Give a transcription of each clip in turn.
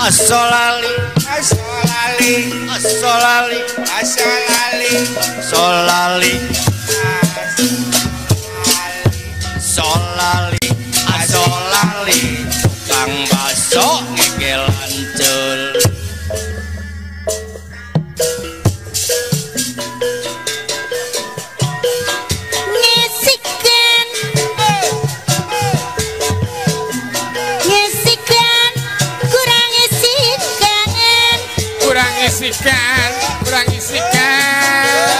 Asolali asolali asolali asolali solali solali asolali tukang baso ngegel ancul. Ngisikan ngisikan kurang isikan kurang isikan kurang isikan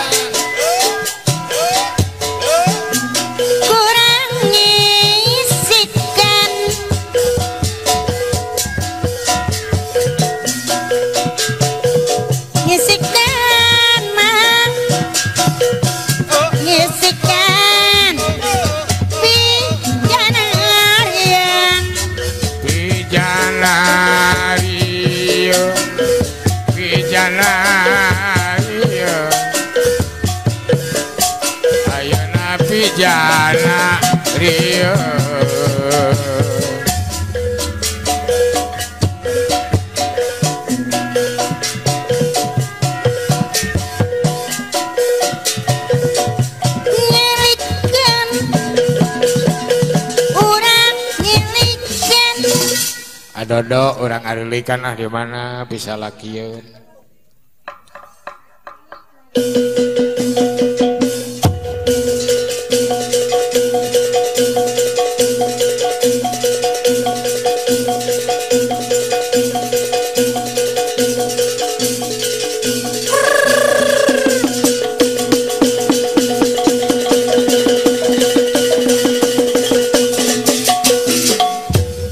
kurang ngisikan ngisikan mang ngisikan pijanarian pijanario pijanario ayeuna pijanario. Ngilikan urang ngilikan Adodo orang arilikan ah di mana bisa lakieun.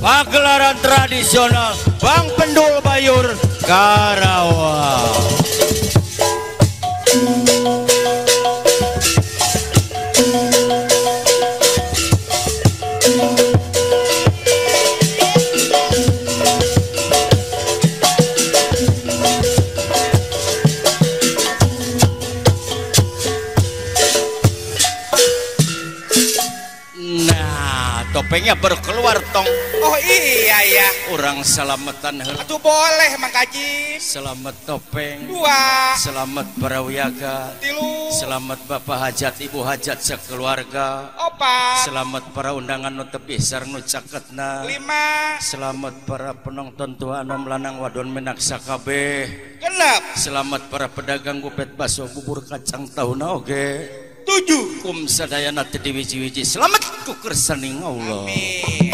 Pagelaran tradisional Bang Pendul Bayur Karawang. Nah, topengnya baru keluar tong. Oh iya ya. Orang selamatan heula. Atuh boleh Mang Kaji. Selamat topeng. 2. Selamat para wiyaga. 3. Selamat Bapak Hajat, Ibu Hajat sekeluarga. 4. Selamat para undangan nu tebih sareng nu caketna. 5. Selamat para penonton tua anom lanang wadon menak sakabeh. 6. Selamat para pedagang gupet bakso bubur kacang tahuna oge. 7. Kum sadayana teu diwiji-wiji. Selamat ku kersaning Allah. Amin.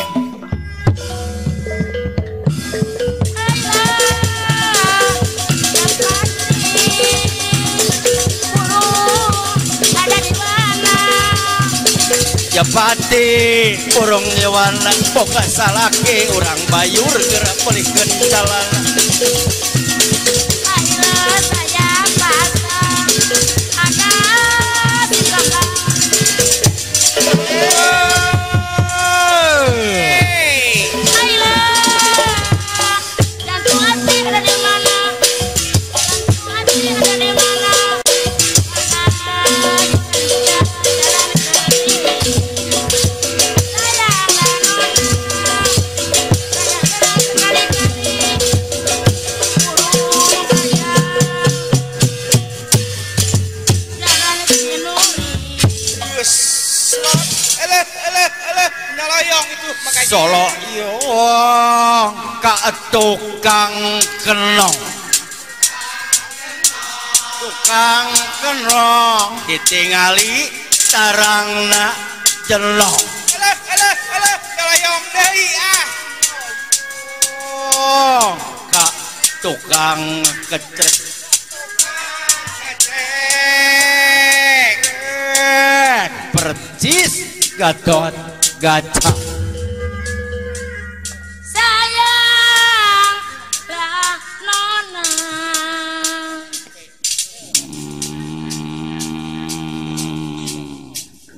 Japati urang nyewana boga salaki urang bayur gerak pelikeun calana. Solo yong ka tukang kenong, tukang kenong ditingali tarangna jelong. Eleh eleh eleh nyoloyong deui ah. Oh, ka tukang kecrek, kecrek percis Gatot Kaca. Sayang lah nona.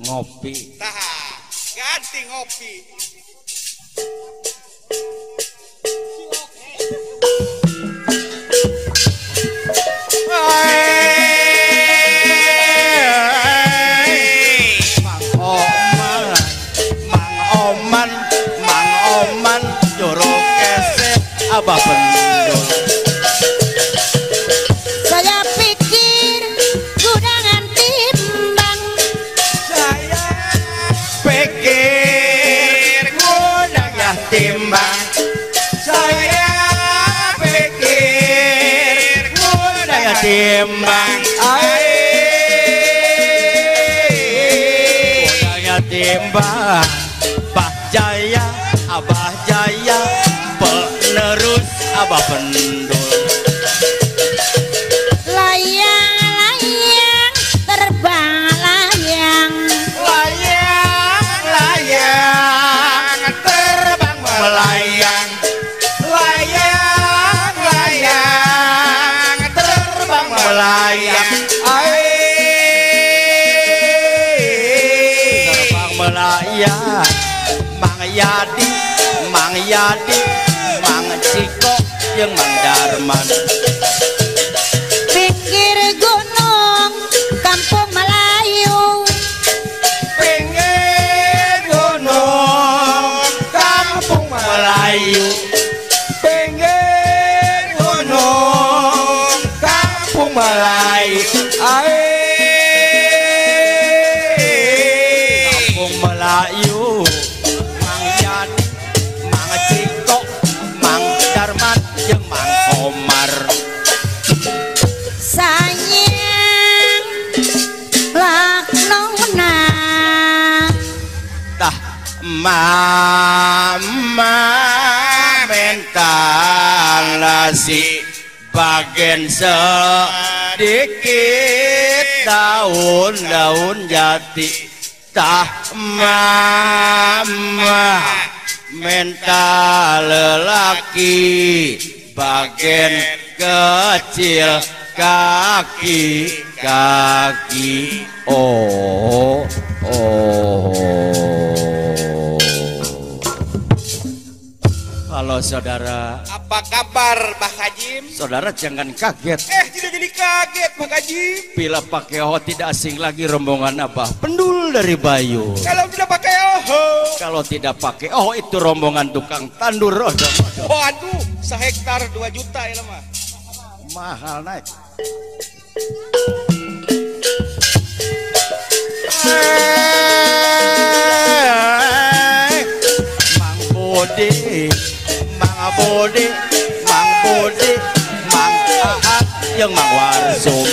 Ngopi. Tah, ganti ngopi. Mang Oman, Mang Oman, joro kese abah Saya pikir budaya timbang budaya timbang Bah Jaya Abah Jaya penerus Abah Pendul. Layang-layang terbang layang, layang-layang terbang melayang, layang-layang terbang melayang, terbang melayang. Mang Yadi, Mang Yadi, Mang Ciko jeung Mang Darman. Pinggir gunung kampung Melayu, pinggir gunung kampung Melayu, pinggir gunung kampung Melayu, kampung Melayu. Mang Yadi, Mang Ciko, Mang Darman jeung Mang Komar. Sayang laknona tah mama mentalasi bagen sedikit daun-daun jati. Tah mama mental lelaki bagen kecil kaki kaki. Oh oh. Halo saudara, apa kabar Bah Kajim? Saudara jangan kaget. Tidak jadi kaget Bah Kajim. Bila pakai oh tidak asing lagi rombongan Abah Pendul dari Bayu. Kalau tidak pakai oh. Kalau tidak pakai oh itu rombongan tukang tandur. Oh, waduh, sehektar 2 juta ya mah. Mahal naik. Mang Budi, Mang Budi, Mang Budi, Mang Aat jeung Mang Warsum.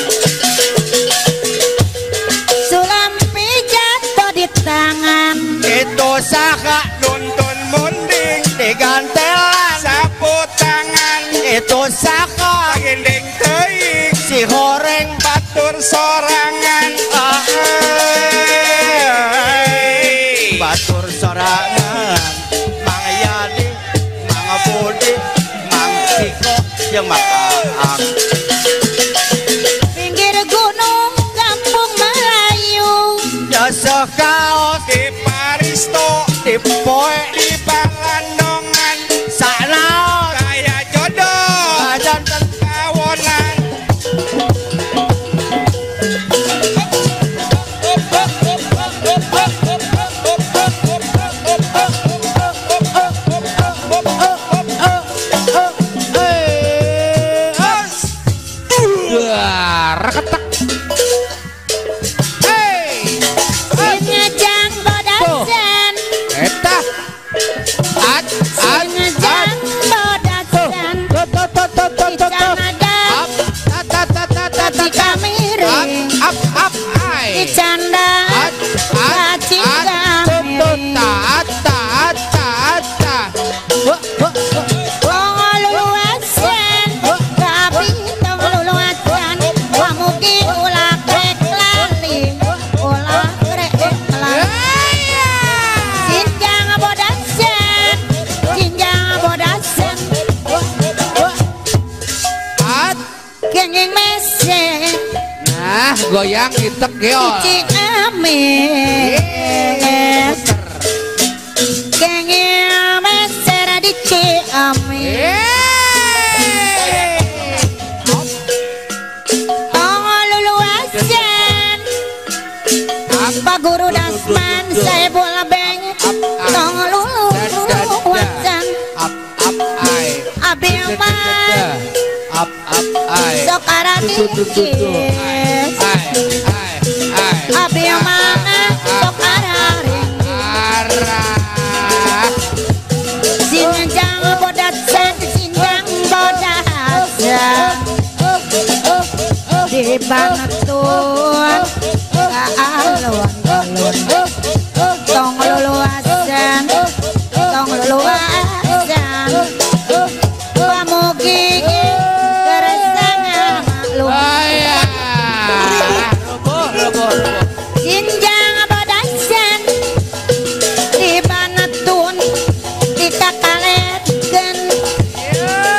Sulampi jatuh di tangan, itu saha nonton munding digantelan sapu tangan, itu saha gendeng teuing si horeng batur sorangan, batur sorangan. Mang Yadi, Mang Budi, Mang Ciko jeung Mang Aang. Pinggir gunung kampung Melayu, jasa kaos di Paristo di poe di Palandongan, sanaos kaya jodoh kajanten kawonan. Goyang itek geol. Ciamis. Kenging meser di Ciamis. Tong luluasan. Pak Guru Dasman saya bola beng. Tong luluasan. Abi mah. Sok araringis. Abi mah sok araringis. Sing jang bodasan sinjang bodasan di Banetun alun-alun tong luluasan tong luluasan pamugi keresangan maklum sinjang bodasan di Banetun ditakaletkeun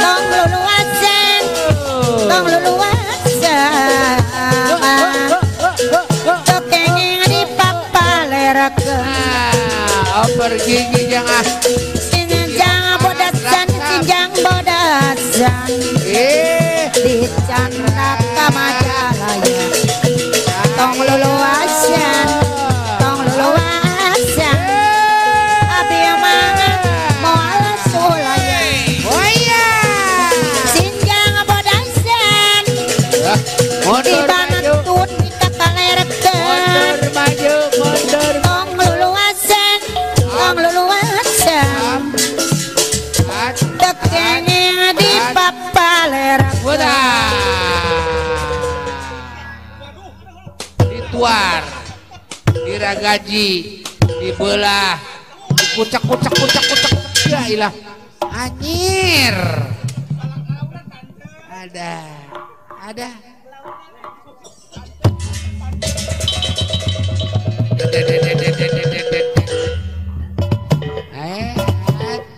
tong luluasan tong luluasan tokenging dipapalerekeun oper gigi jangan sinjang bodasan sinjang bodasan di Candaka Majalaya tong luluasan tong luluasan abi mangan moal sulaya sinjang bodasan di Banetun ditakalerkeun maju mundur tong luluasan tong luluasan tekenging dipapalerekeun dituar diragaji dibelah dikucek kucek kucek kucek ya ilah anjir ada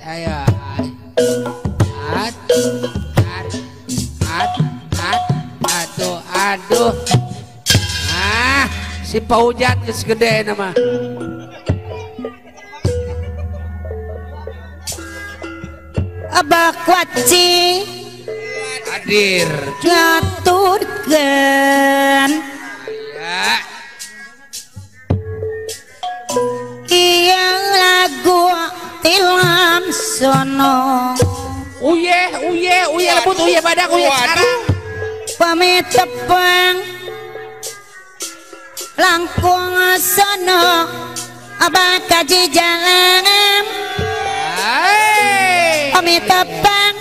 ayo at at at at aduh aduh ah si Paujan geus gede nama Abah kuaci hadir ngaturkeun ya ieu lagu tilam sono uye uye uye lebut uye badak uye sekarang pamit tepang langkung sono abah kaji jalan pamit tepang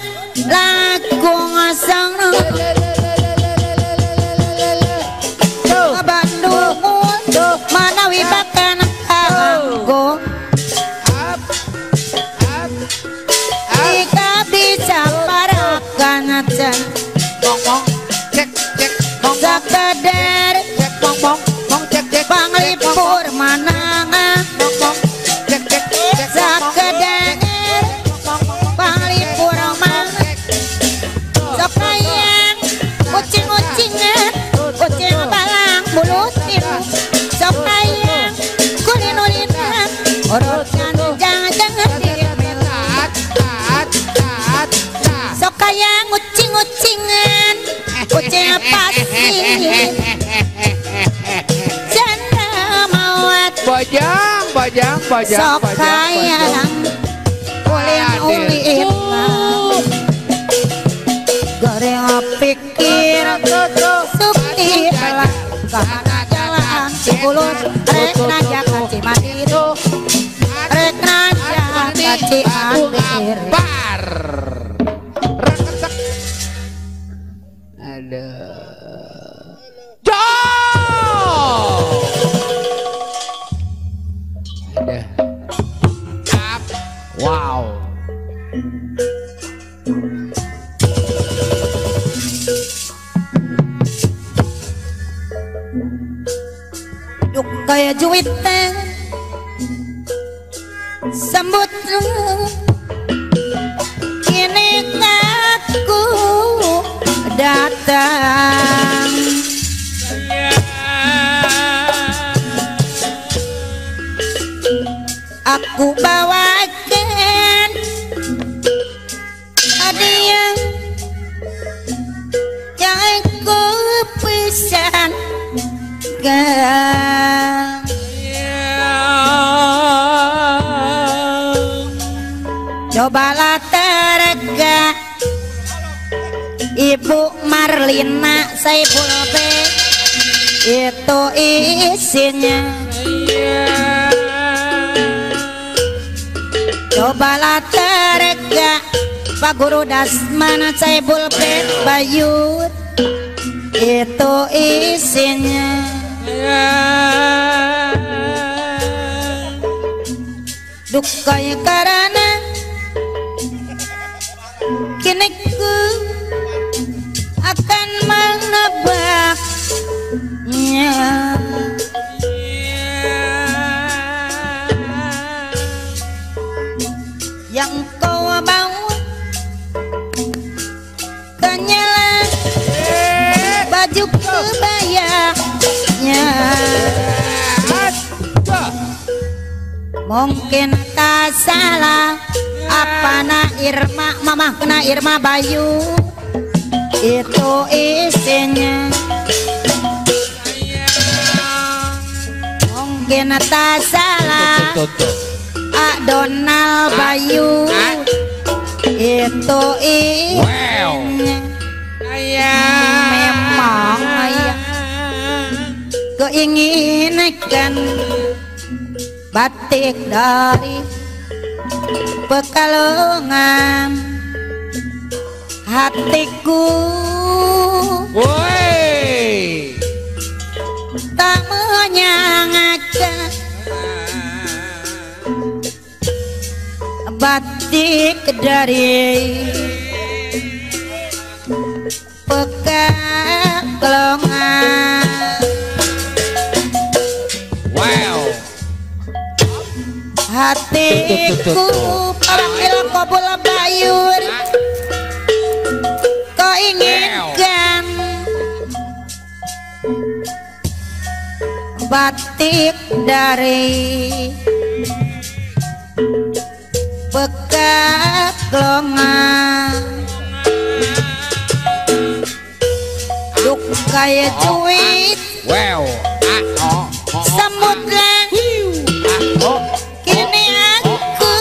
langkung sono Bandung manawi bakan kanggo jika bisa parakan mong cek cek mong sakadar cek mong mong mong cek cek panglipur mananga mong cek cek cek sakadar panglipur mananga sok hayang ucing-ucingan kucing balang mulut tiru sok hayang kulin-ulinan urut jangan-jangan sok hayang ucing-ucingan kucing pasir janda mawat bajang bajang bajang sok hayang ulin-ulin goreng pikir sukti kahana jalan Cikulus rek najak ka Cimandiri rek najak ka Ciantir bar reketek ada jauh ada up wow kaya juwitan sambut kini aku datang aku bawakan hadiah yang ku pesan. Cobalah terega Ibu Marlina Saiful B itu isinya. Cobalah terega Pak Guru Dasmana Saibul Pet Bayur itu isinya. Dukai karena kini ku akan menebaknya. Yang kau mau tanyalah baju kebayanya. Mungkin tak salah apa na Irma mamah kena Irma Bayu itu isinya. Mungkin tak salah Donald Bayu itu isinya. Memang ayah keinginkan batik dari Pekalongan hatiku. Woi, tak menyangka batik dari Pekalongan. Wow, hatiku panggil kabul bayur kau inginkan batik dari Pekalongan. Dukai cuit sambutlah kini aku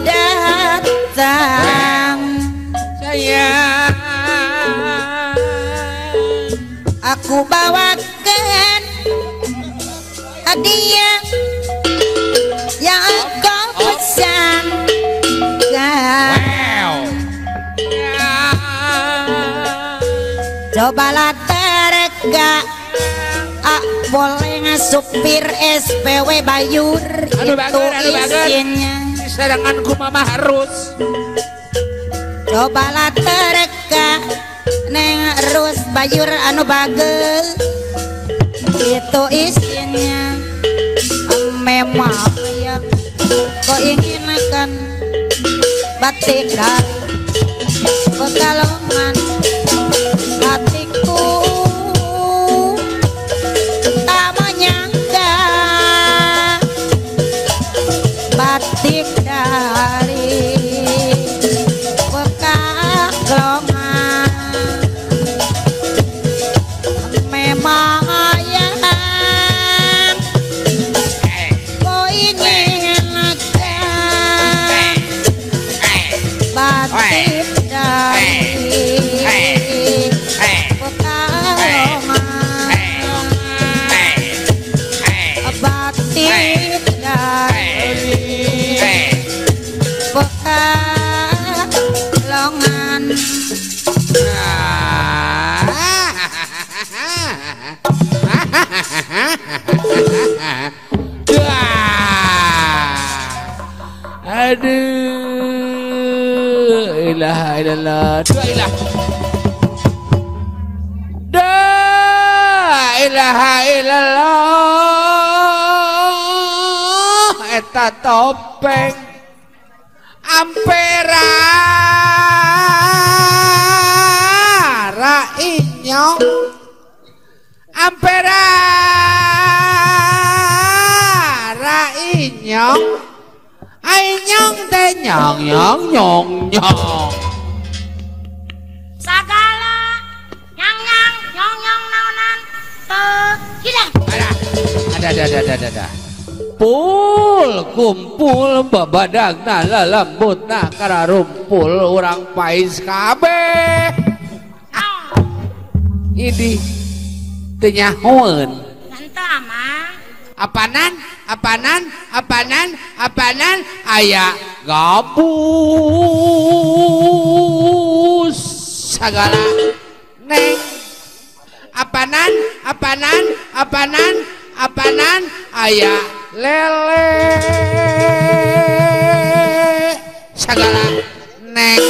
datang. Aku bawakan hadiah yang kau pesankan. Cobalah terka, boleh supir SPW Bayur itu isinya. Seranganku mama harus. Cobalah terka neng rus Bayur anu bagel itu isinya. Memang ya kau inginkan batik dari Pekalongan. Hatiku tak menyangka batik dari Pekalongan. Memang yang kau inginkan batik dari Pekalongan, batik dari Pekalongan. Aduh, ilaha illallah, dua ilah, la ilaha illallah. Eta topeng ampera ra inyong, ampera ra inyong, inyong teh nyong nyong nyong nyong. Sagala nyang nyang nyong nyong naonan hilang. Ada. Pul kumpul babadagna lelembutna kararumpul urang pais kabeh. Ini teu nyahoeun. Apanan apanan apanan apanan aya gabung. Sagala neng. Apanan apanan apanan apanan aya lele. Sagala neng.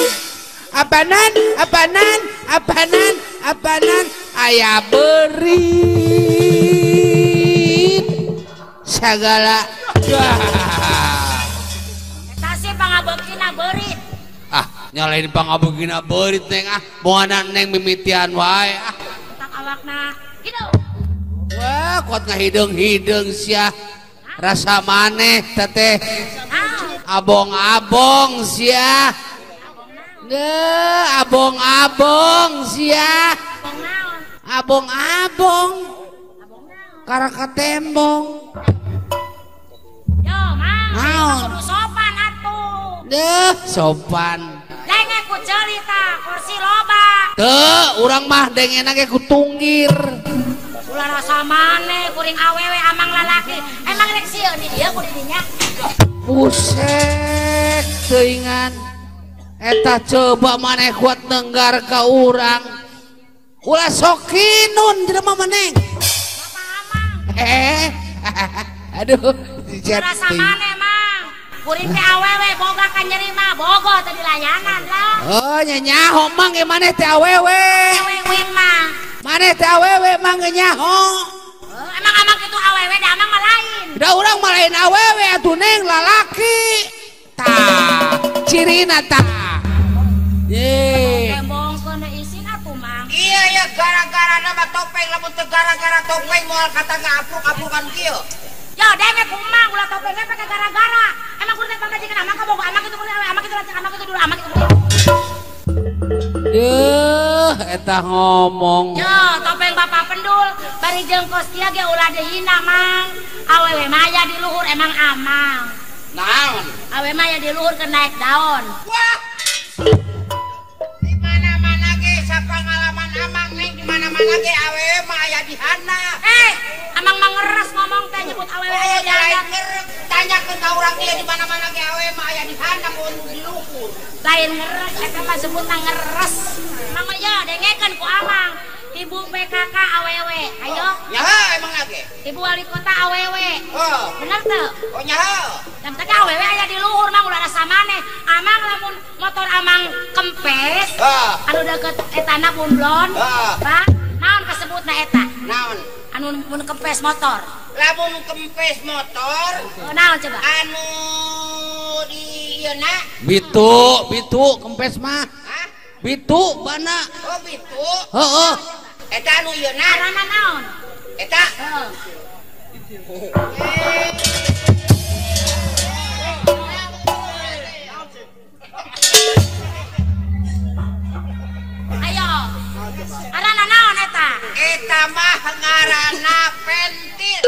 Apanan apanan apanan apanan aya beurit. Sagala. Eta sih pangabekina beurit. Ah, nyalain pangabekina beurit neng ah. Moana neng mimitian wae ah. Tak awakna hideung. Wah, kuat ngahideung-hideung sia. Rasa maneh teteh. Abong-abong sia. Deh, abong-abong sia. Abong-abong. Karaka tembong. Yo, Mang, kudu sopan atuh. Deh, sopan. Denge ku cerita, kursi loba. Teu, urang mah dengena ge ku tunggir. Ulah rasa maneh kuring awewe amang lalaki. Emang rek sieun di dieu ku di dinya. Busek teuingan. Eta coba maneh kuat nenggar ka urang. Ulah sokinun jelema maneh. Bapak amang. Aduh, rasa maneh mang. Kuring teh awewe boga ka nyeri mah bogoh teh dilayanan lah. Oh, nya nyaho mang ge maneh teh awewe. Awewe mah. Maneh teh awewe mang ge nyaho. Emang amang kitu awewe da amang mah lain. Da urang mah lain awewe atuh neng lalaki. Tah, cirina tah. Ye. Tembongkeun isin atuh mang. Iya ya gara-gara nama topeng lamun teu gara-gara topeng moal kata ngapruk-aprukan kieu. Yo denge kumang ulah topengnya pake gara-gara. Emang kudu teh pamajikan amang kabogo amang kitu kudu awe amang kitu lanceuk amang kitu dulu amang kitu. Deuh eta ngomong. Yo topeng bapak pendul bari jeung kos kieu ge ulah dihina mang. Awewe mah aya di luhur emang amang. Naon? Awewe mah aya di luhur keur naik daun. Wah. Di mana-mana ge sapangalaman amang neng di mana-mana ge awewe mah aya di handap. Amang mah ngeres ngomong teh nyebut awewe aya di handap. Tanyakeun ka urang ieu di mana-mana ge awewe mah aya di handap mun di luhur. Lain ngeres eta mah sebutna ngeres. Mang yo dengekeun ku amang. Ibu PKK awewe, ayo. Nyaho emang lagi. Ibu wali kota awewe. Oh. Bener teu? Oh nyaho. Dan tadi awewe aya di luhur mang ulah rasa maneh. Amang lamun motor amang kempes. Anu deket etana bunblon. Pak, naon kasebutna eta? Naon? Anu mun kempes motor. Lamun kempes motor. Oh, naon coba? Anu di ieu na. Bitu, bitu kempes mah. Hah? Bitu bana. Oh, bitu. Heeh. Eta anu ieu na. Ngaranna naon? Eta. Heeh. Ayo. Ngaranna naon eta? Eta mah ngaranna pentil.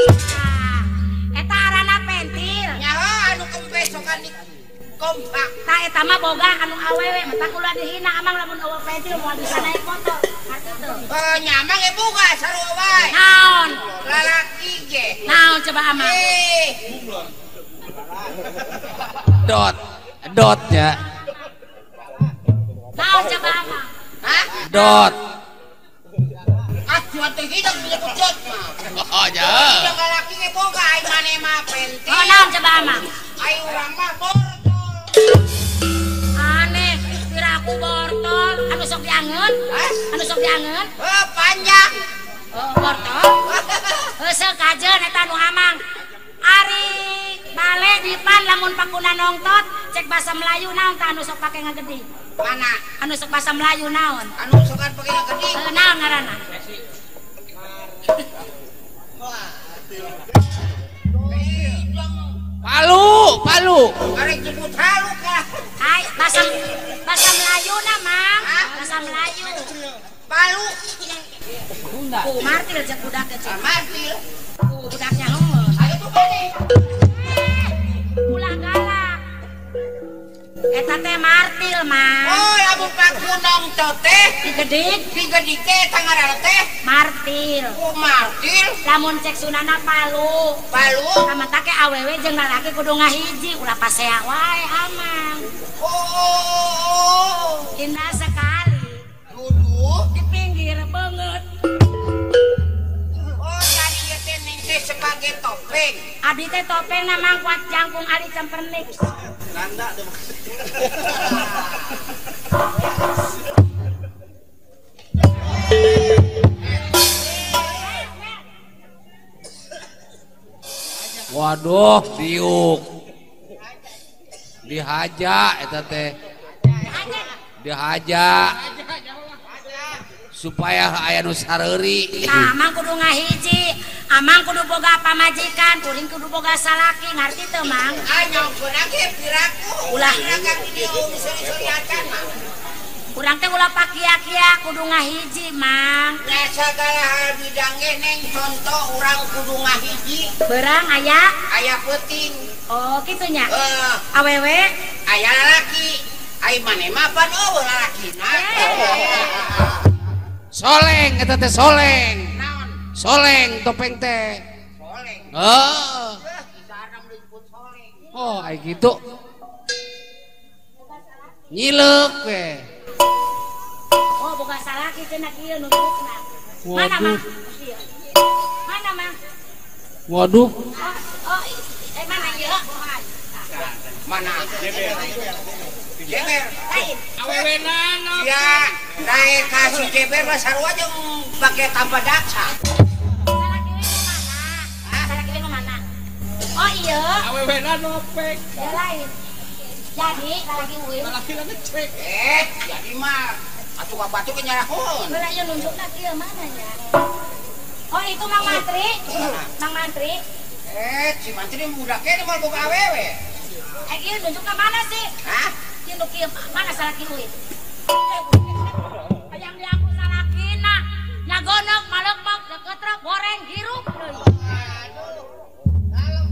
Eta ngaranna pentil. Nyaho anu kempes sokan di kompak. Tah eta mah boga anu awewe mata ulah dihina amang lamun eueuh pentil moal bisa naik motor. Ngarti teu? Oh, nya amang ge boga sarua wae. Naon? Lalaki ge. Naon coba amang? Dot. Dotnya. Naon coba amang? Hah? Dot. Ah, cuma teh hidung disebut dot mah. Oh, nya. Hidung lalaki ge boga ai maneh mah pentil. Oh, naon coba amang? Ai urang mah bortol. Aneh, kira aku bortol anu sok diangeun? Anu sok diangeun? Oh, panjang. Oh, bortol. Heuseul kajeun eta nu amang. Ari bale dipan lamun pakuna nongtot cek bahasa Melayu naon tah anu sok pake ngagedi? Mana? Anu sok bahasa Melayu naon? Anu sokan pake ngagedi? Heuh, naon ngaranna? Palu, palu. Arek jemput halu kah? Ai, bahasa Melayu na, Mang. Bahasa Melayu. Palu. Ku martil cek budak cek. Martil. Ku budaknya heueuh. Ayo tuh balik. Ulah galak. Eta teh martil, Mang. Oh, lamun paku nongtot teh digedik, digedik teh tangaran teh martil. Ku martil. Lamun cek sunana palu. Palu. Kamantak ge awewe jeung lalaki kudu ngahiji, ulah pasea wae amang. Oh. Indah sekali. Kudu Topeng. Abdi teh topeng na Mang kuat jangkung ali cempernik. Randa teh. Waduh, diuk. Dihaja eta teh. Dihaja. Supaya aya nu sareuri. Nah, Amang kudu ngahiji. Amang kudu boga pamajikan, kuring kudu boga salaki, ngarti teu, Mang? Ah, nyongkeun ge piraku. Ulah piraku di dieu suri-suriacan, Mang. Urang teh ulah pakia-kia kudu ngahiji, Mang. Nya sagala hal bidang ge neng contoh urang kudu ngahiji. Beurang aya? Aya peuting. Oh, kitu nya. Awewe aya lalaki. Ai maneh mah pan eueuh lalakina. Soleng eta teh soleng. Naon? Soleng topeng teh. Soleng. Heeh. Isarna disebut soleng. Oh, ai kitu. Nyileuk we. Oh, boga salaki cenah kieu nunjukna. Mana, Mang? Mana, Mang? Waduh. Oh, mana ieu? Mana? Jeber. Jeber. Awewena ya, daek ka si Jeber mah sarua jeung pake tanpa daksa. Salaki we mana? Salaki we mana? Oh, iya. Awewena nopek. Ya lain. Jadi salaki we. Salaki ngecek. Jadi mah atuh ka batu ke nyarahun. Heula ieu nunjukna kieu mana nya? Oh, itu Mang Mantri. Mang Mantri. Si Mantri budak kene moal boga awewe. Ieu nunjukna mana sih? Hah? Ieu nu kieu mana salaki we? Hayang diaku salakina. Nyagonok, malekmok, deketrok, goreng, hirup deui. Aduh. Kalem.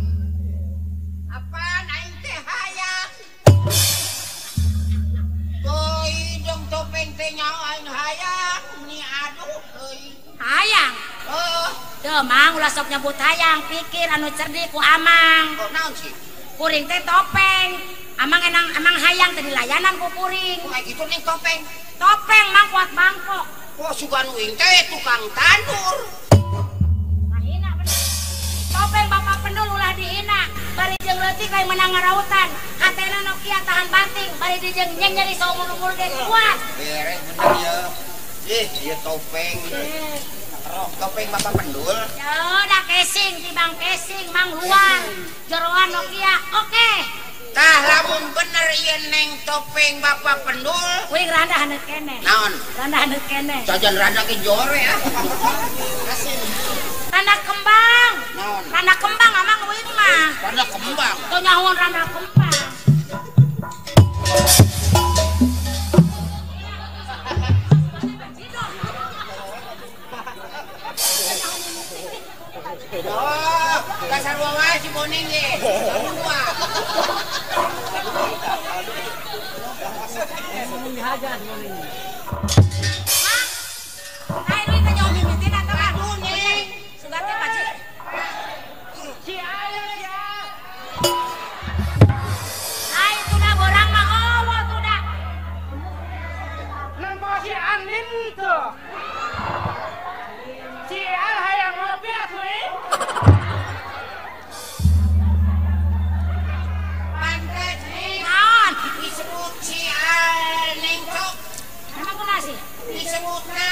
Apaan aing teh hayang? Teuing dong topeng teh nyaho aing hayang ni aduh euy. Hayang? Heeh. Teu Mang ulah sok nyebut hayang, pikir anu cerdik ku Amang. Oh, naon sih? Kuring teh topeng. Amang enang amang hayang teh dilayanan ku kuring. Kayak gitu nih topeng. Topeng Mang kuat mangkok. Oh, sugan uing teh tukang tandur. Ngahina bener. Topeng bapak pendul ulah dihina. Bari jeung leutik lain menang ngarautan. Hatena Nokia tahan banting, bari dijeng nyeng nyeri saumur-umur ge kuat. Beres bener ya. Ih, ieu topeng. Topeng bapak pendul. Ya udah casing di bang casing Mang luar. Jeroan Nokia. Oke. Tah lamun bener ieu neng topeng bapak pendul. Kuing randa haneut keneh. Naon? Randa haneut keneh. Jajan randa ge jore ah. Randa kembang. Naon? Randa kembang amang uing mah. Randa kembang. Teu nyahoan randa kembang. Oh, dasar wae si Boning ge. Sarua. Dihajar si Boning. Mang. Lain duit teh nyaho mimitin atuh mah. Ning. Sugan teh Pak Cik. Si aya ya. Lain tuh borang mah eueuh tuh da. Nempo si Andin tuh. Si Al hayang ngopi atuh eh. Pantes nih. Naon? Disebut si Al nengcok. Emang kunaon sih? Disebutna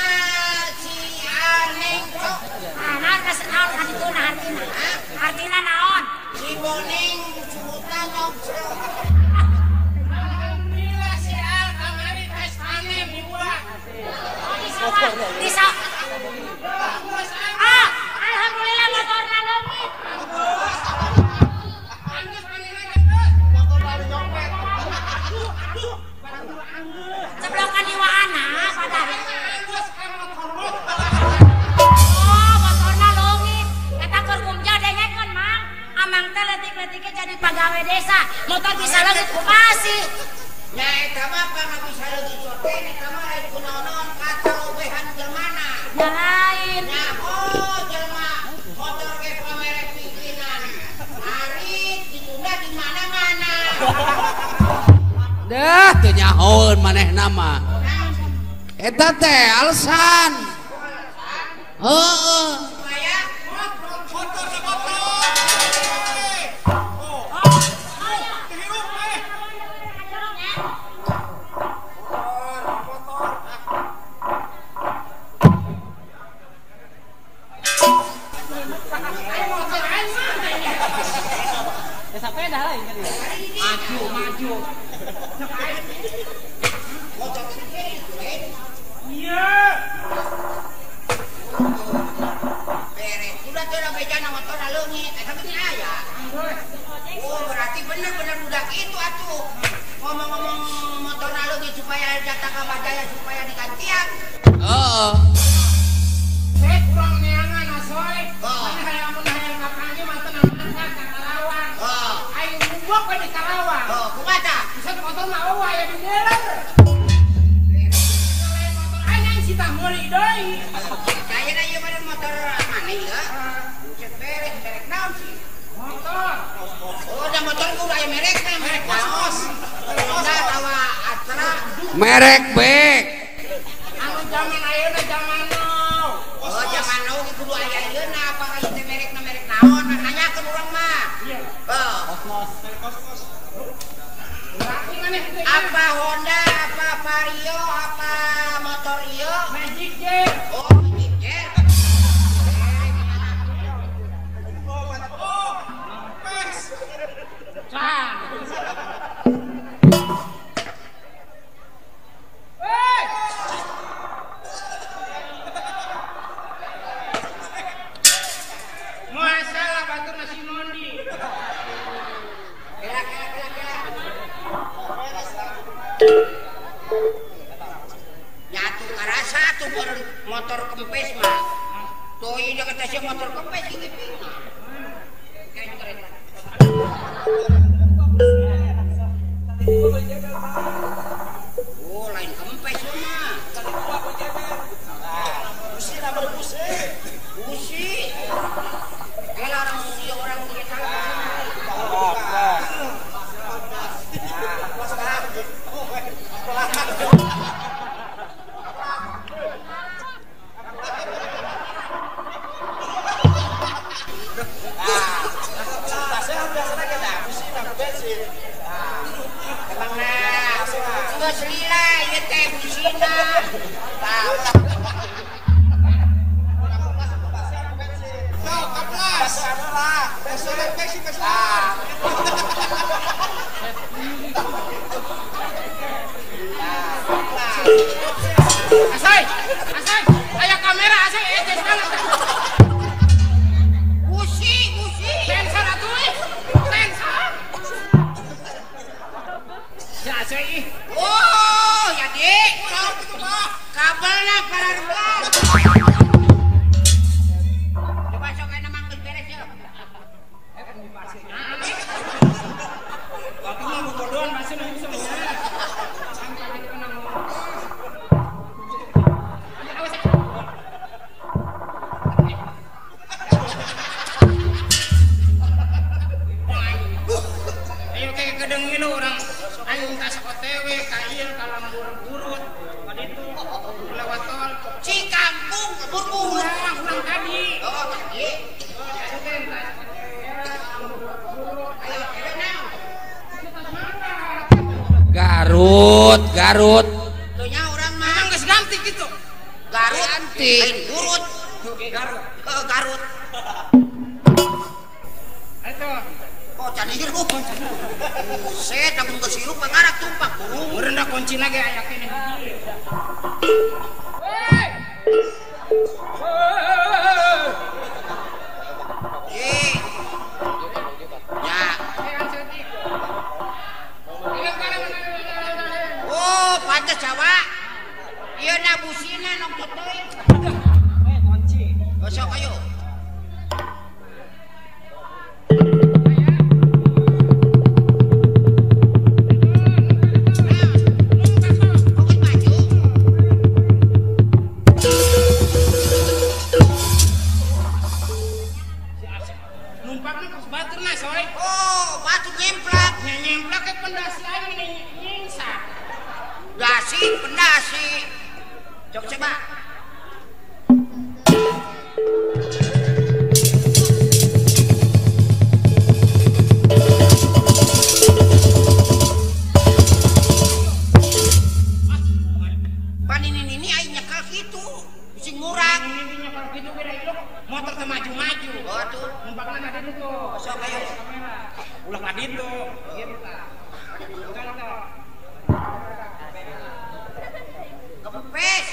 si Al nengcok. Ah, naon kas naon ka ditu nah artina? Artina naon? Si Boning sebutna nyokcok. Alhamdulillah si Al kamari tes panen dibuat. Oh, di sawah. Di sawah. Ah, alhamdulillah motorna leungit. Ceblokan di waana padahal. Oh, motorna leungit. Eta keur kumja dengekeun, Mang. Amang teh leutik-leutiknya jadi pagawe desa. Motor bisa leungit kumaha sih? Nya eta mah pangabisa leungit teh eta mah lain kunaon-naon katarobehan jelmana. Nya lain. Nyaho jelma motor ge pamere pimpinan. Narik ditunda di mana-mana. Dah teu nyahoeun manehna mah. Eta teh alasan. Heeh. Supaya motor si motor. Jaya supaya digantian. Heeh. Saya kurang neangan asoy. Mana hayang mun hayang kapanggih mah teu namakan ka Karawang. Heeh. Aing ngumbok we di Karawang. Heeh, kumaha tah? Bisa motor mah eueuh aya di dealer. Lain motor aing si tah meuli deui. Kayana ieu mah motor mana ieu? Buset beres, merek naon sih? Motor. Oh, da motor kudu aya merekna, merek naon? Honda atawa Astra. Merek bek. Anu zaman ayeuna zaman now. Oh, zaman now ge kudu aya ieuna apa ieu teh merekna merek naon? Nanyakeun urang mah. Iya. Heuh. Berarti maneh teh Apa Honda, apa Vario, apa motor ieu? Magic Jet. Oh, Magic Jet. Can. Hei. Masalah batur nasi mondi. Kela kela kela kela. Nyatu ngarasa tuh motor kempes mah. Tuh ieu kata sia motor kempes gitu ping. Kayak kereta. Oh, lain kempes mah. Busi nama busi. Busi. Kela orang ieu orang ieu salah. Emang nah, geus lila ieu teh busina. Tah. Asai, asai, aya kamera asai eh sana. Busi, busi. Sensor atuh ih. Sensor. Si asai ih. Oh, ya dik. Kabelna pararbelah. Coba sok ayeuna mah geus beres yeuh. Waktu mah bodohan masih nang bisa nya. Sampai itu nang. Awas. Ayo kayak gedeng ini orang aing tas OTW ka ieu ka lembur burut ka ditu lewat tol Cikampung kebur-bur. Urang urang tadi. Oh, tadi. Ayo, cewek naon? Garut, Garut. Tuh nya urang mah Emang geus ganti gitu. Garut. Ganti. Lain burut. Garut. Heeh, Garut. Itu. Oh, can hirup. Buset, lamun geus hirup mah ngarak tumpak burung. Meureun da kuncina ge aya keneh. Hei. Ih. Ya. Oh, pantes Jawa. Ieu na busina nongtot deui. Eh, kunci. Oh, sok ayo. Nah, oh, maju. Numpangna kos batur na soy. Oh, batu nyemplak. Nya nyemplak ke pendasi aing ini nyingsa. Dasi, pendasi. Cok coba. Pan ini aing nyekel kitu. Bisi ngurang. Ini nyekel kitu beda ilok motor teu maju-maju. Oh, atuh. Numpangna ka ditu. Sok ayo. Ulah ka ditu. Gitu tah. Bukan tah. Kempes.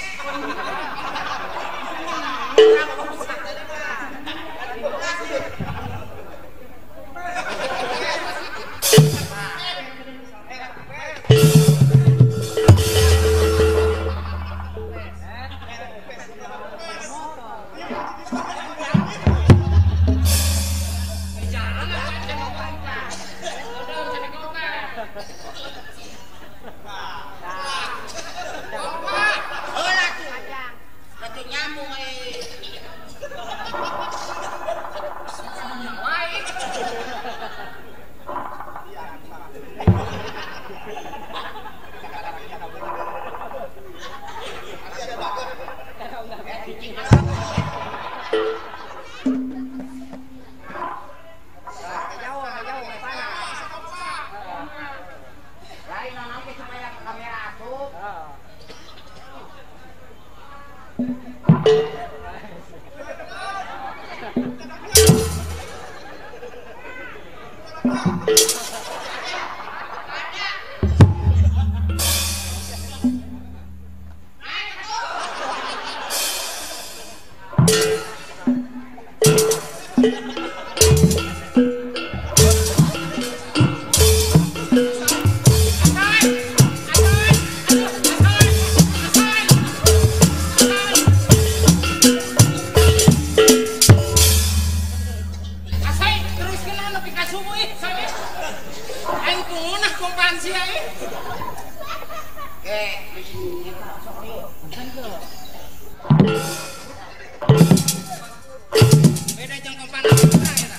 Beda jeung kompan urang eta.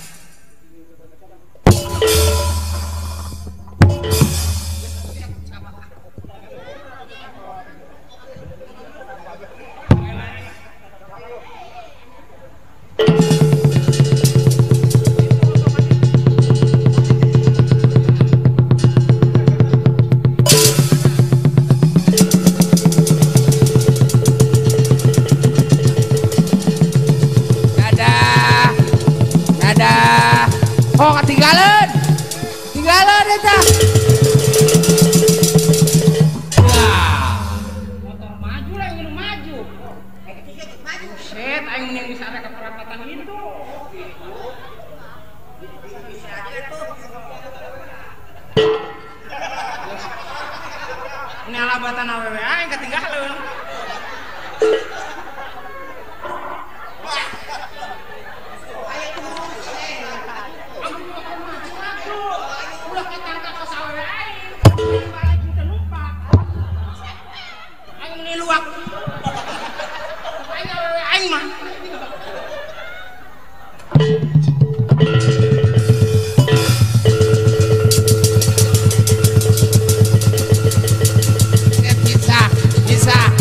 Oh, ketinggalan. Tinggalan eta. Wah. Motor maju lah yang maju. Buset, aing mending bisa ada ke perapatan itu. Ini alabatan awewe aing ketinggalan. Bisa.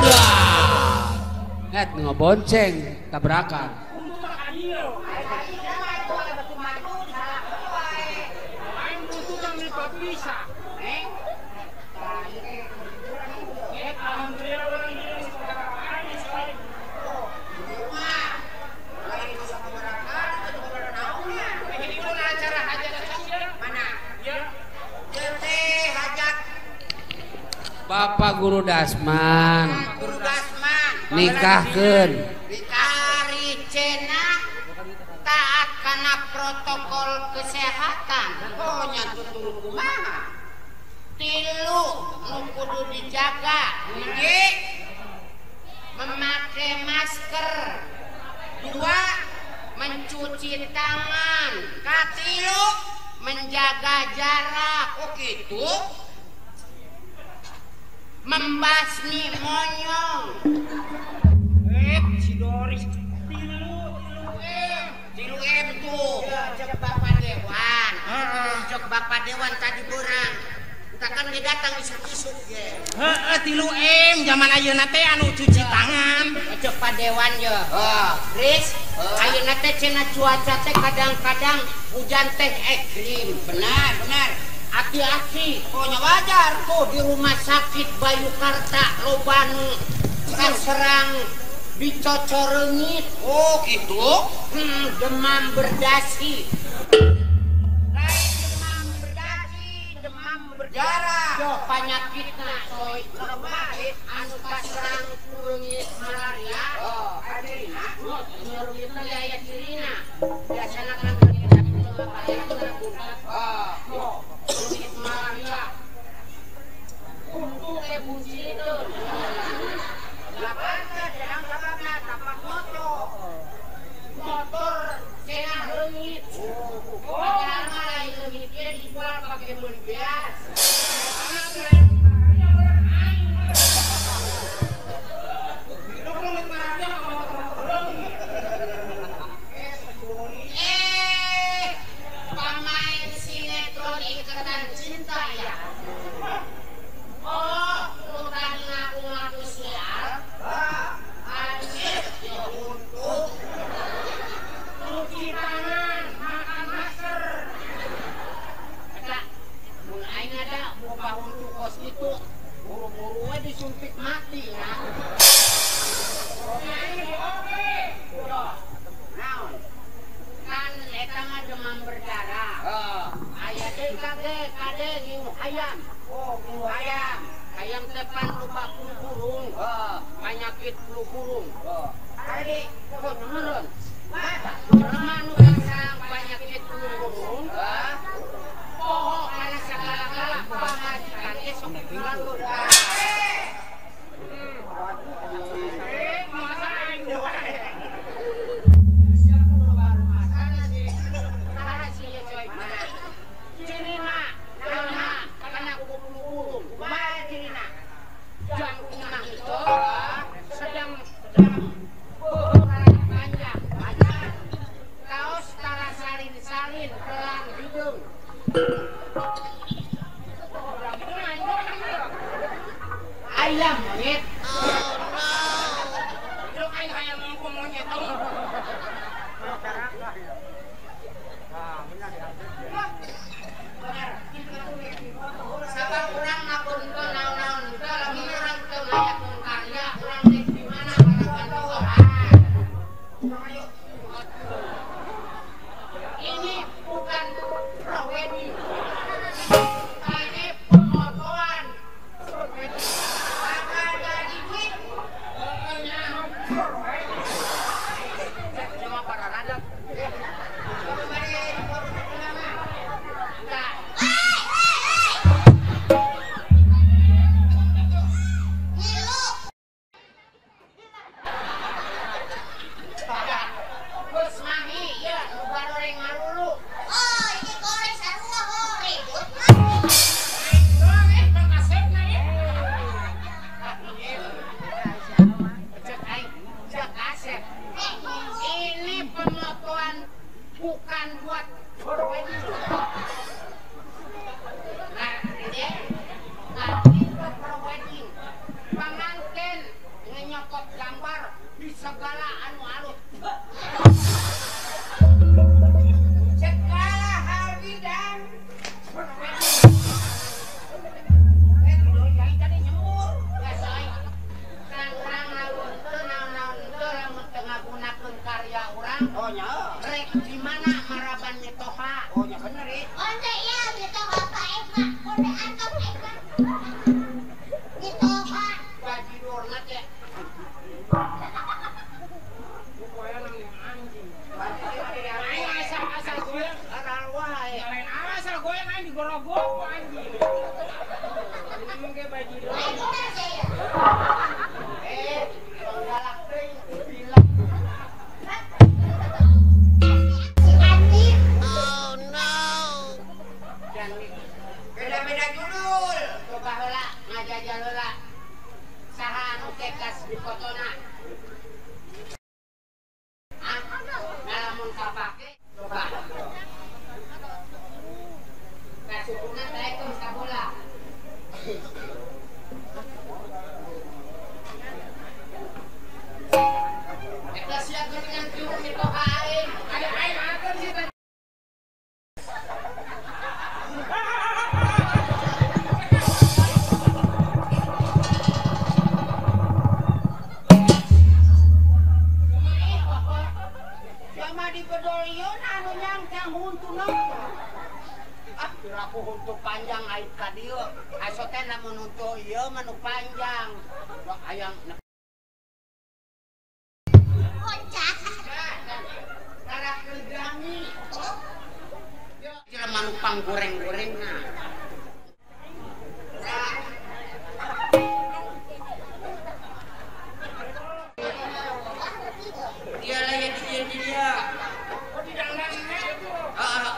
Wah. Ngebonceng tabrakan. Bapak Guru Dasman, Guru Dasman nikahkeun. Ari cenah taat kana protokol kesehatan. Oh nya tutur kumaha? Tilu nu kudu dijaga. Hiji, memakai masker. Dua, mencuci tangan. Katilu, menjaga jarak. Oh gitu. Membasmi monyong. Si Doris tilu M. Tilu M tuh. Cek Bapak Dewan. Cek Bapak Dewan tadi berang. Entah kan dia datang isuk-isuk ge. Heeh, tilu M zaman ayeuna teh anu cuci tangan. Cek Pak Dewan ye. Riz, ayeuna teh cenah cuaca teh kadang-kadang hujan teh ekstrim. Benar, benar. Hati-hati, pokoknya wajar tuh di rumah sakit Bayukarta loba nu kaserang dicocorengit. Oh gitu? Demam berdasi. Lain demam berdasi, demam berdarah. Yo panyakitna soy anu kaserang kureungit malaria. Oh, adirina. Nyerungitna aya cirina. Biasana kan oh. Kulit malaria. Untuk kunci itu. Motor cenah leungit. Padahal mah lain leungit ge dijual pake meuli beas. Pemain sinetron Ikatan Cinta ya. Oh, lu tadi ngaku-ngaku sial. Anjir, ya untuk cuci tangan, makan masker. Eta, mun aing ada boga huntu kos kitu, buru-buru we disuntik mati ya. Naon? Kan eta mah demam berdarah. Aya deui kade kade ngiu hayam. Oh, ngiu hayam. Hayam teh pan loba flu burung. Panyakit flu burung. Adi, kok meureun? Jelema nu kasarang panyakit flu burung. Poho kana sagala-gala pamajikan ge sok lalu. Cirina, naonna kana ku flu burung. Kumaha cirina? Jangkung mah hijau. Bukan buat wedding. Nah, ini ngerti buat wedding. Pengantin nyokot gambar di segala anu alus. Segala hal bidang karya orang. Oh nya. Rek di mana maraban mitoha? Oh nya bener eh. Onde ya mitoha Pak Eka. Onde antok Eka. Mitoha. Bajidorna teh. Pokoknya nang anjing. Aing asal goyang aral wae. Lain asal goyang aing digorogok ku anjing. Ngomong ge bajidor. Eh, galak teuing bilang. Oh no. Beda-beda judul. Coba heula ngajajal heula. Saha anu tekas di fotona? Ah, lamun kapake coba. Kasukuna taekeun sabola. Eta sia geuningan kieu mitoha aing. Ada aing atur sih tadi. Sama di bedolion anu nyangkang huntuna. Ah, piraku huntu panjang aing ka dieu. Aso teh lamun huntu ieu mah nu panjang. Wah, hayang Kocak. Karak kegangi. Jelema nu panggoreng-gorengna. Dia lah yang dia dia. Oh, di dangdanginnya itu. Heeh.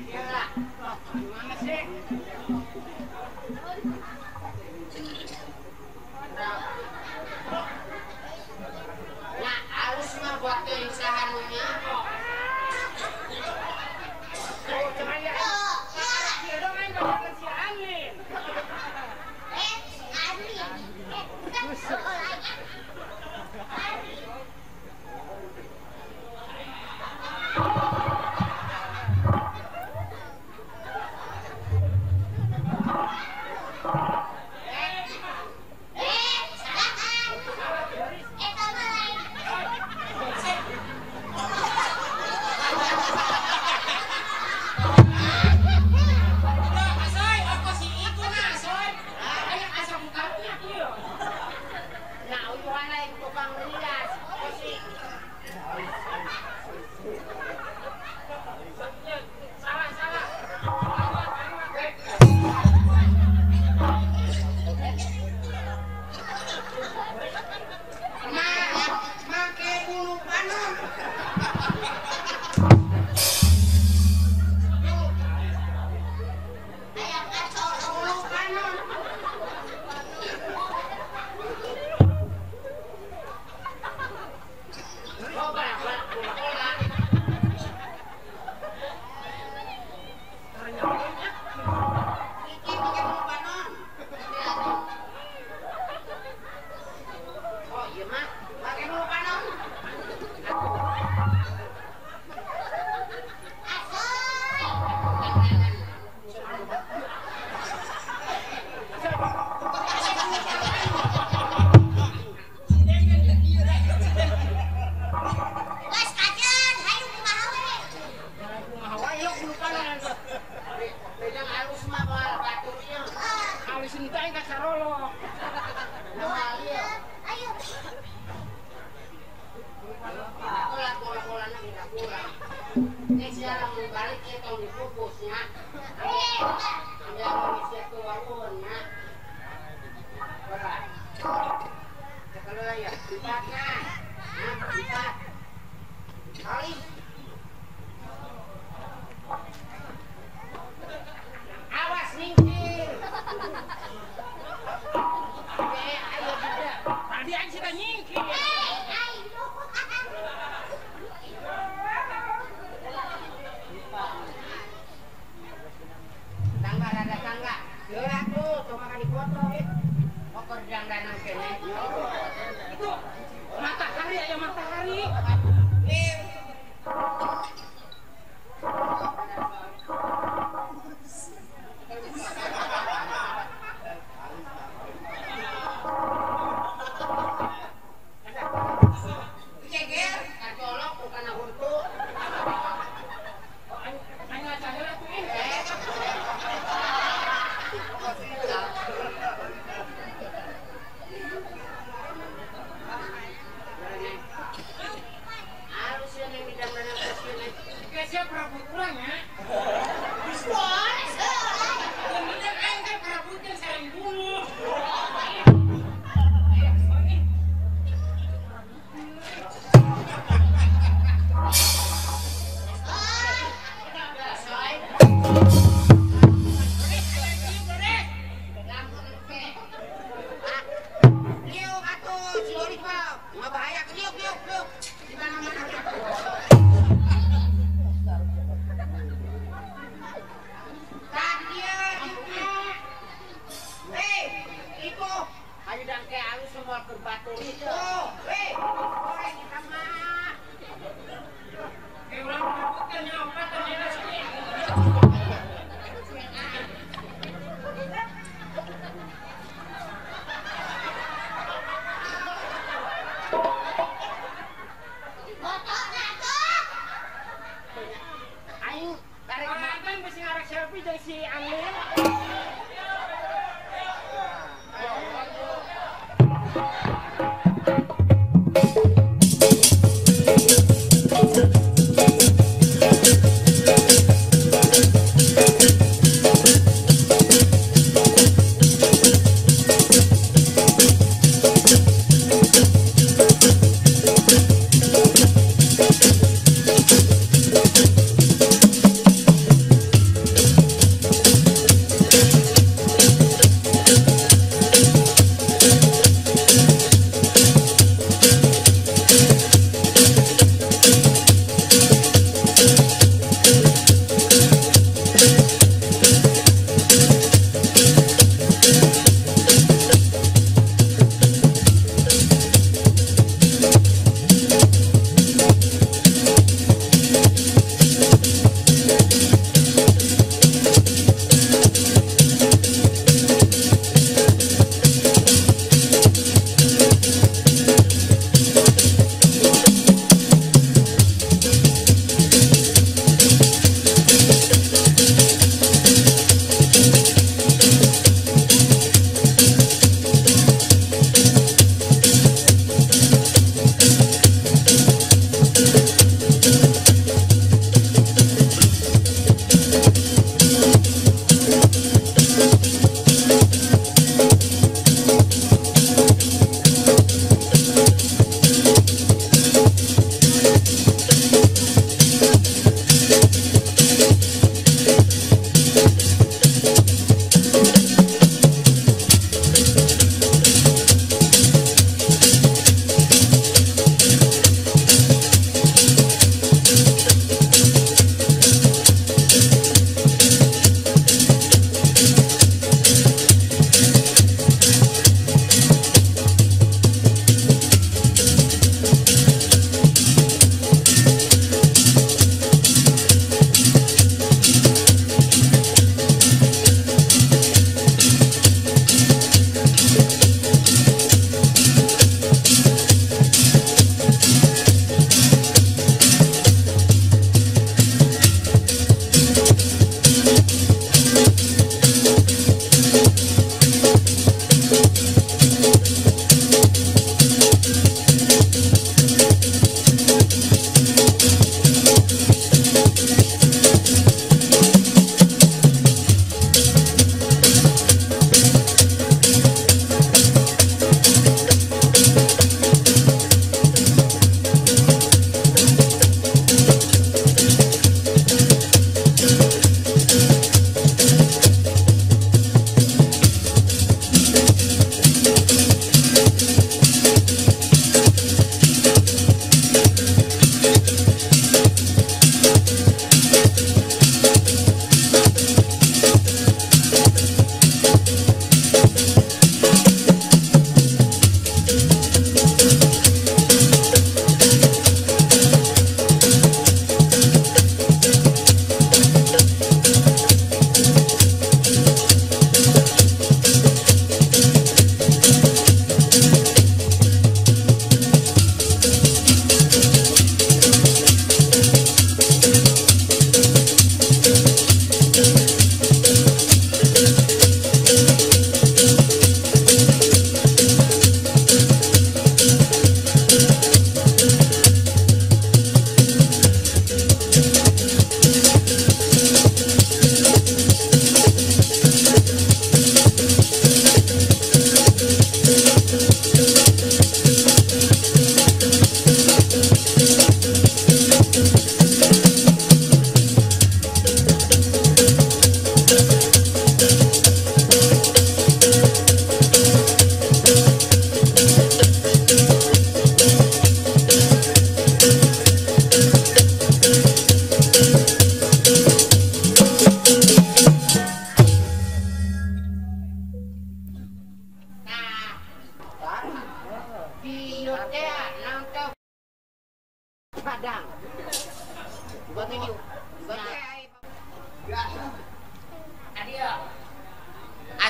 Dia lah. Gimana sih? Nah, halus mah buat keinsahan nya. Oh, jangan ya. Dia dong aing bakal si angin. Eh, angin. Eh, bukan. Oh, lain. Angin. Eh, salah. Eta mah lain. Udah, asoy, aku si itu nah, asoy. Aing asa mukanya kieu. Nah, uyuhan lain tukang rias. Posisi. Salah, salah. Make bulu panon. Ayam kacau. Bulu panon. Coba, bola. Iki pakai bulu panon. Oh iya mah, pakai bulu panon. Asoy. Geus kajeun, hayu kumaha we. Oh iya bulu panon. Beda halus mah moal baturnya. Halus henteu aing ka carolok. Moal ieu. Ayo. Bola bola bolana minta kurang. Ini sia lamun balik ieu tong dipupus nya. Eh, Ambil lamun sia keluar nya. Bola. Cek heula ya, lipatna. Nah, lipat. Kali. Awas nyingkir. Eh, ayo juga. Tadi aing sih nyingkir. Eh. Dandanan keneh. Itu matahari aya matahari. Ceger, kacolok bukan huntu. Ayo aja heula tuh ih. Harus yang didandanan kesini. Geus perebut urang nya. Kemudian aing teh perebutkeun saling bunuh. Liuk atuh si Doris mah ngabahaya liuk liuk liuk di mana-mana. Tah dia liukna. Hei, itu Ayo dangke alus semua keur batur itu. Hei, goreng eta mah. Urang perebutkeun nya opat ternyata sini. Aing tarik Orang bisi ngarek selfie jeung si Amin.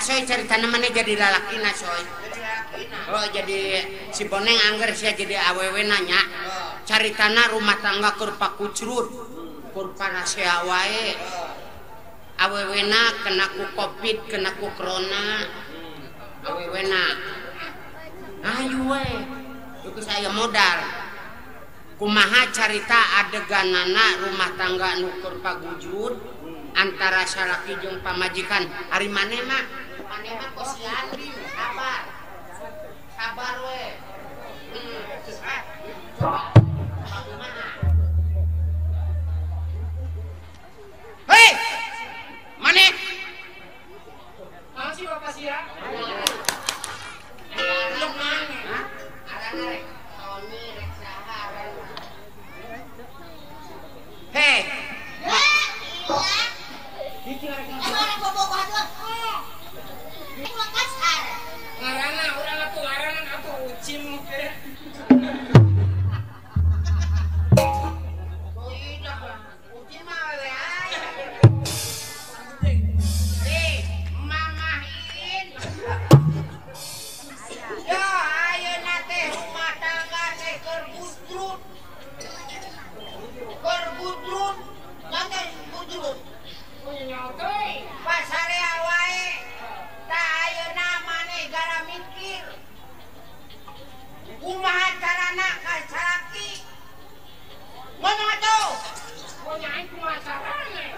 Asoy caritana maneh jadi lalakina soy. Oh jadi si Boneng angger sia jadi awewe nanya. Caritana rumah tangga keur pakucrut. Keur parasea wae. Awewena kena ku Covid, kena ku corona. Awewena. Ayo we. Itu saya modal. Kumaha carita adeganana rumah tangga nu keur pagujud antara salaki jeung pamajikan. Ari maneh mah kos si Andi, sabar. Sabar we. Coba kumaha. Hei! Maneh? Naon sih Bapak sia? Hah? Arana rek Tony rek saha arana. Hei. Ngarana urang atuh ngaranan atuh ucim teh. Ucim mah we aing. Eh, Mamah In. Ya, ayeuna teh rumah tangga teh keur gudrut. Keur gudrut, ngan gudrut. Pasarea wae. Tah ayeuna maneh gara mikir. Kumaha carana ka salaki? Ngomong atuh. Pokoknya aing kumaha carana?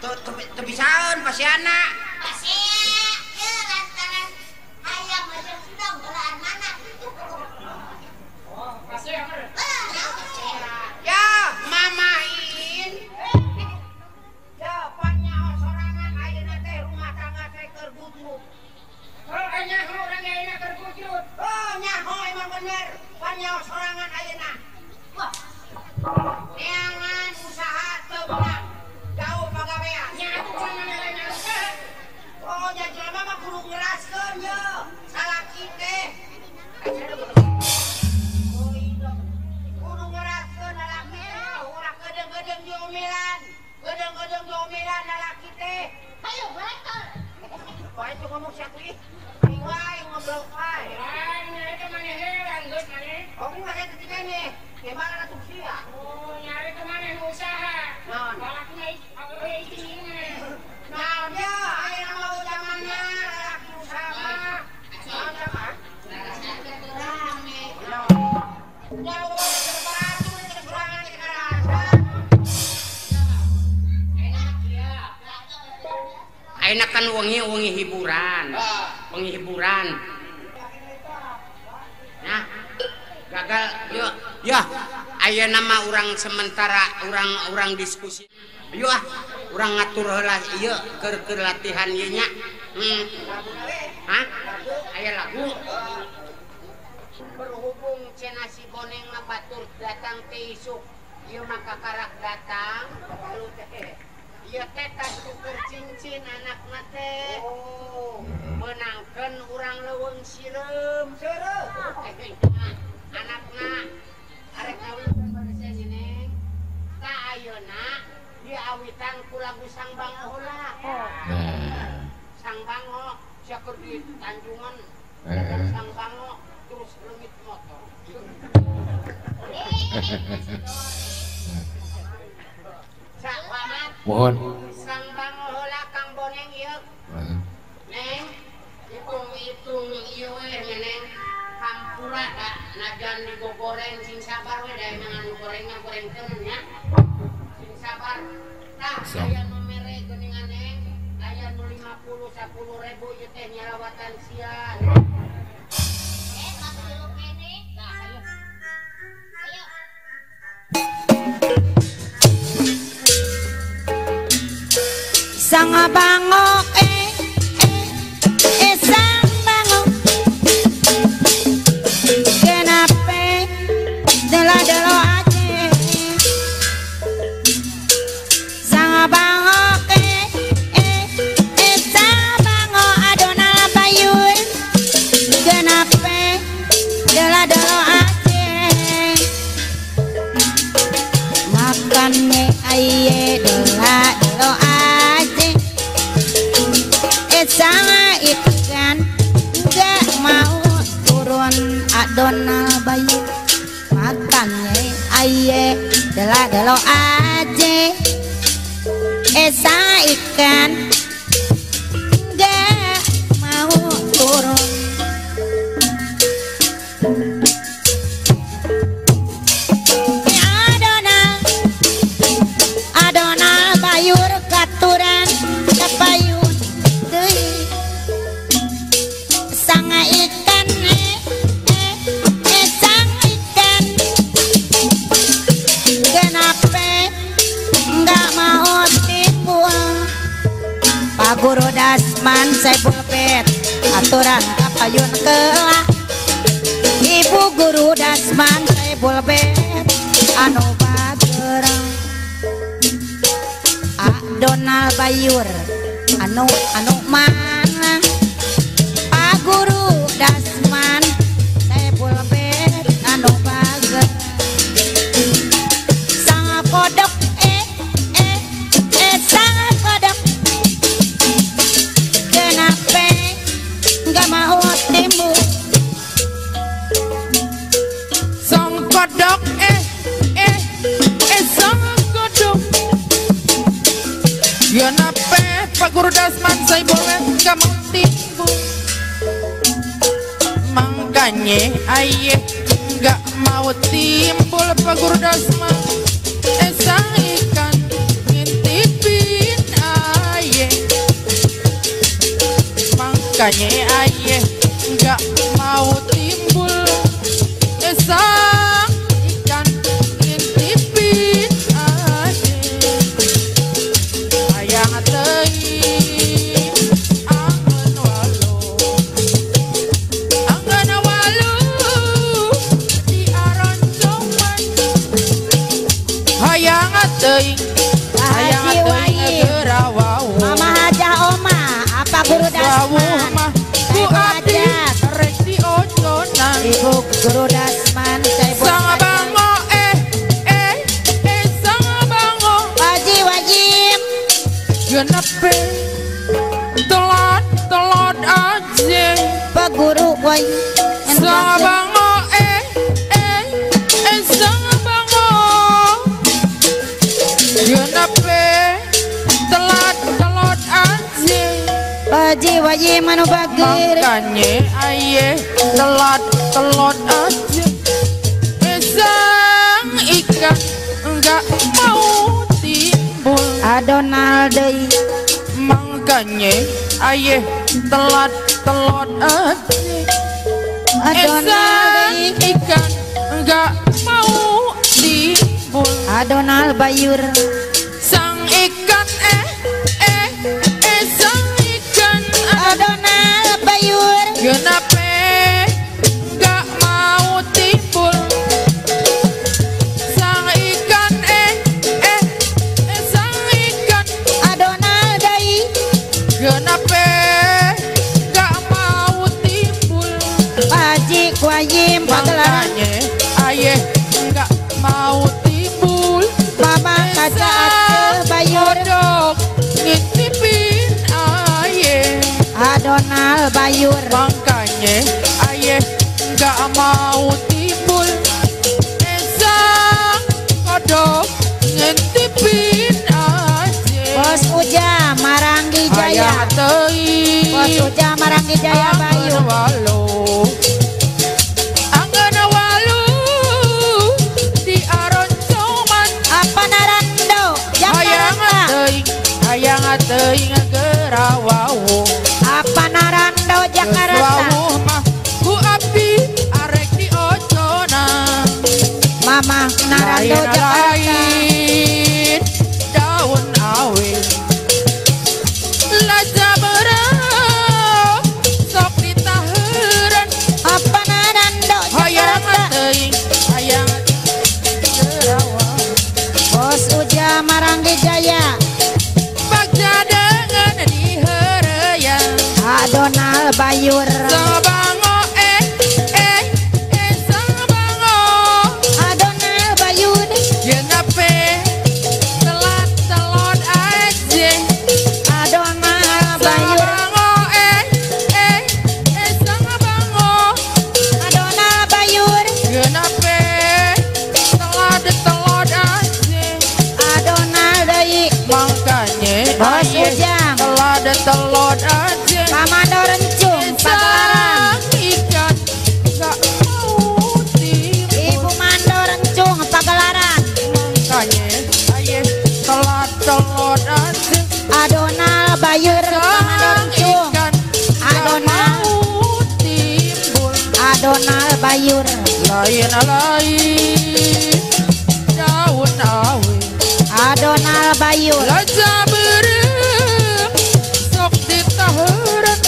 Teu bisaeun pasiana. Pasea ye lantaran hayam jeung endong beulaan mana kitu. Oh, pasea mah. Ya, Mama In. Ya, panyaho sorangan ayeuna teh rumah tangga teh keur gudruk. Oh, nyaho urang ayeuna keur gudruk. Oh, nyaho emang bener. Panyaho sorangan ayeuna. Wah. Neangan usaha teu beunang. Jauh pagawean. Nya atuh kumaha lain usaha. Oh, nya jelema mah kudu ngeraskeun ye. Salaki teh. Kudu ngeraskeun lalaki teh, ulah gedeung-gedeung diomelan. Gedeung-gedeung diomelan lalaki teh. Hayo berator. Wae tuh ngomong sia ih. Aing wae ngobrol wae. Lain eta maneh heran geus maneh. Oh, kumaha eta teh keneh? Gimana atuh sia? Oh, nyari ke maneh nu usaha. Naon? Lalakina awewe icingan. Naon ya, ayeuna mah zamanna lalaki usaha mah. Naon mah? Ya boga berbatu kekurangan kekerasan. Ayeuna kan wengi-wengi hiburan. Wengi hiburan. Nah, gagal yuk. Ya, ayeuna mah urang sementara urang diskusi. Yuk ah, urang ngatur heula ieu keur latihan ieu nya. Hah? Aya lagu. Berhubung cenah si Boneng mah batur datang teh isuk. Ieu mah kakarak datang lalu teh. Ieu teh tas tuker cincin anakna teh. Oh, meunangkeun urang leuweung sireum. Sireum. Anakna arek kawin barese neng. Tah ayeuna diawitan ku lagu Sang Bango heula. Sang Bango sia keur di Tanjungan. Sang Bango terus leungit motor. Mohon. Sang Bango heula Kang Boneng ieu. Neng, hitung-hitung ieu we neng. Hampura da najan digogoreng sing sabar we da emang anu gorengna gorengkeun nya. Sing sabar. Tah aya nu mere geuningan neng, aya nu 50 10 ribu ieu teh nyarawatan sia. Eh, matu kene. Tah ayo. Ayo. Sang Bango eh sang bango kenapa dela-delo aja sang bango eh sang bango adona bayun kenapa dela-delo aja makan me aye dela-delo aja. Adonal Bayu makannya aye dela-delo aje esa ikan nggak mau turun. Adonal Adonal Bayur katuran kapayun deui sang ikan sang ikan kenapa nggak mau timbul. Pak Guru Dasman Saipul Bet aturan kapayun kelak. Ibu Guru Dasman Saipul Bet anu bagerang. Adonal Bayur anu anu mana. Pak Guru Dasman Saipul Bet anu bager. Sang kodok sang kodok kenapa nggak mau timbul. Sang kodok sang kodok kenapa Pak Guru Dasman Saipul Bet nggak mau timbul. Makanya aye nggak mau timbul Pak Guru Dasman sang ikan ngintipin aye. Makanya aye nggak mau timbul sang ikan ngintipin aye. Hayang teuing angeun walu, angeun walu di aroncongan. Hayang teuing, hayang teuing geura wau. Mama Hajah Oma apa Guru Dasman mah ku abdi rek dioconan. Ibu Guru Dasman Saipul Sang bango sang bango Haji Wajib genepe telat telat aja. Pak Guru Wajib Sang bango sang bango genepe telat telat aja. Haji Wajib anu bager. Makanya aye telat telat aja. Sang ikan enggak mau timbul. Adonal deui. Makanya aye telat telat aja. Adonal Sang deui. ikan enggak mau timbul. Adonal Bayur Sang ikan sang ikan Adonal Bayur kenapa nggak mau timbul. Sang ikan sang ikan Adonal deui kenapa nggak mau timbul. Haji Wajib pagelaran Makanya aye nggak mau timbul. Mama Kaca Aceh Bayur Kodok ngintipin aye. Adonal Bayur Makanya aye nggak mau timbul. Sang kodok ngintipin aje. Bos Uja Maranggi Jaya Hayang teuing Bos Uja Maranggi Jaya Bayu angeun walu, angeun walu di aroncoman. Apa Narando Hayang Jakarta teuing, hayang teuing geura wau. Apa Narando Jakarta Wau mah ku abdi arek dioconan. Mama Narando Lain Jakarta lain daun awe laja berep sok ditahuran. Apa Narando Hayang Jakarta teuing, hayang geura wau. Bos Uja Maranggi Jaya Bagja dengan diheureuyang. Adonal Bayur Sang bango sang bango Adonal Bayur genepe telat telot aja. Adonal Sang Bayur bango sang bango Adonal Bayur Ujang telod telod aja Pamando Rencung Pagelaran ikan gak mau timbul Ibu Mando Rencung Pagelaran makanya aye telod telod aja Adonal Bayur Pamando Rencung Adonal Adonal Bayur lain lain daun awe Adonal Bayur laja berem sok ditahuran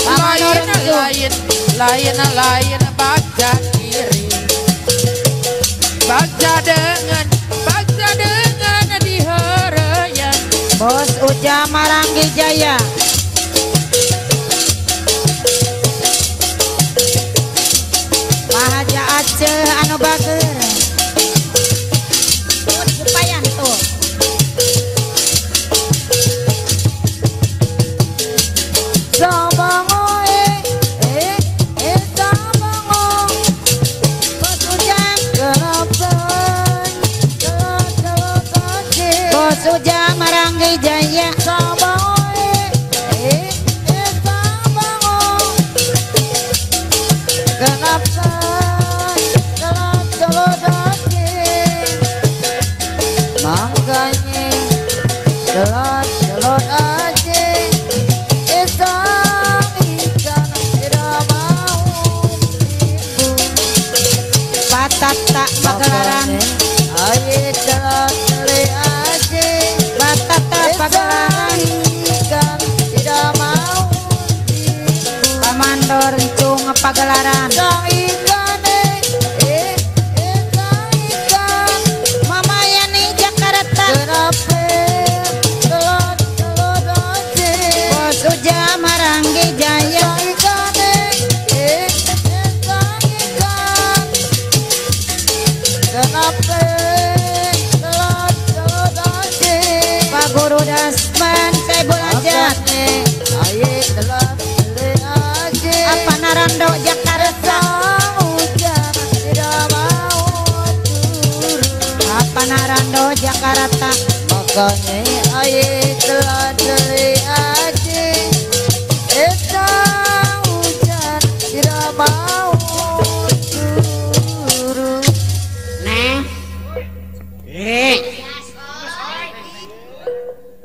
lain lain lain lain baca kiri baca dengan dihereyan Bos Uja Maranggi Jaya Mahaja Aceh anu bager upayan tuh Sabango eh eh sabango Bos Ujang gerapan telod aja Bos Ujang Maranggi Jaya sabango eh eh sabango gerapan telod telod aja makanya telod telod aja isang ikan tidak mau timbul Patata Pagelaran aye telod tele aja Patata Pagelaran ikan tidak mau timbul Pamando Rencung Pagelaran sang ikan eh eh sang ikan Mama Yani Jakarta kenapa telod telod aja Bos Uja Maranggi Jaya sang ikan eh eh sang ikan kenapa telod telod aja Pak Guru Dasman Saibul Hajat aye telod tele aja Apa Narando Jakarta sang hujan tidak mau turun Apa Narando Jakarta makanya aye telod tele aja sang hujan tidak mau turun. Neng. Eh.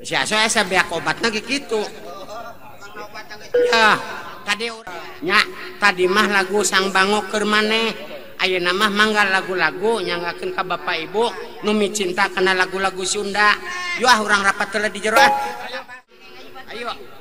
Si Aso asa beak obatna ge kitu. Ya, tadi nya tadi mah lagu Sang Bango keur maneh. Ayeuna mah mangga lagu-lagu nyanggakeun ka bapak ibu nu micinta kana lagu-lagu Sunda. Yuk ah urang rapat heula di jero ah. Ayo.